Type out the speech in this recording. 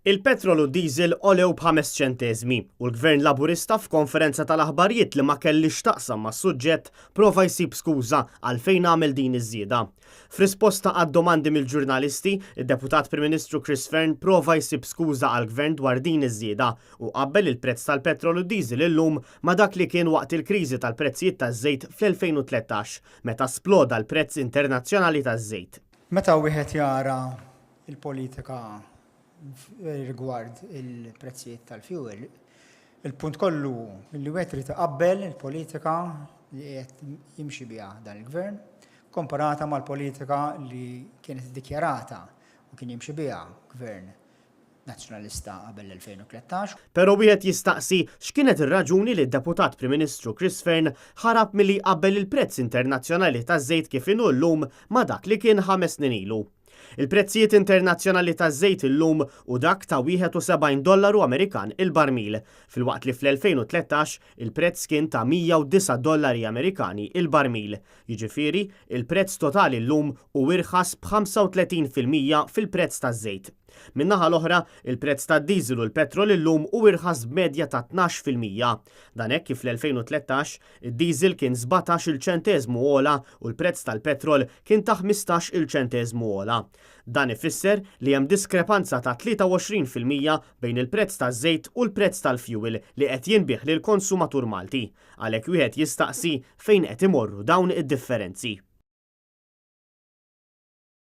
Il-petrol u d-diesel għolew b'ħames ċenteżmi u l-Gvern Laburista f'konferenza tal-aħbarijiet li ma kellhiex x'taqsam mas-suġġett prova jsib skuża għalfejn għamel din iż-żieda. F'risposta għad-domandi mill-ġurnalisti, id-Deputat Prim Ministru Chris Fearne prova jsib skuża għall-Gvern dwar din iż-żieda u qabbel il-prezz tal-petrol u d-diesel illum ma' dak li kien waqt il-kriżi tal-prezzijiet taż-żejt fl-2013 meta sploda l-prezz internazzjonali taż-żejt. Meta wieħed jara l-politika rigward il-prezzijiet tal-fuel, il-punt kollu hu li wieħed irid iqabbel il-politika li qed jimxi biha dan il-Gvern komparata mal-politika li kienet iddikjarata u kien jimxi biha Gvern Nazzjonalista qabel l-2013. Però wieħed jistaqsi x'kienet ir-raġuni li d-Deputat Prim Ministru Chris Fearne ħarab milli jqabbel il-prezz internazzjonali taż-żejt kif inhu llum ma' dak li kien ħames snin ilu. Il-prezzijiet internazzjonali taż-żejt illum hu dak ta' 71 dollaru Amerikan il-barmil, filwaqt li fl-2013 il-prezz kien ta' 109 dollari Amerikani il-barmil. Jiġifieri, il-prezz totali llum hu irħas b'35% fil-prezz taż-żejt. Min-naħa l-oħra, il-prezz tad-diesel u l-petrol illum hu irħas b'medja ta' 12%. Dan hekk kif fl-2013, id-diesel kien 17-il ċenteżmu ogħla u l-prezz tal-petrol kien ta' 15-il ċenteżmu ogħla. Dan ifisser li hemm diskrepanza ta' 23% bejn il-prezz taż-żejt u l-prezz tal-fjuwil li qed jinbiegħ lill-konsumatur Malti. Għalhekk wieħed jistaqsi fejn qed imorru dawn id-differenzi.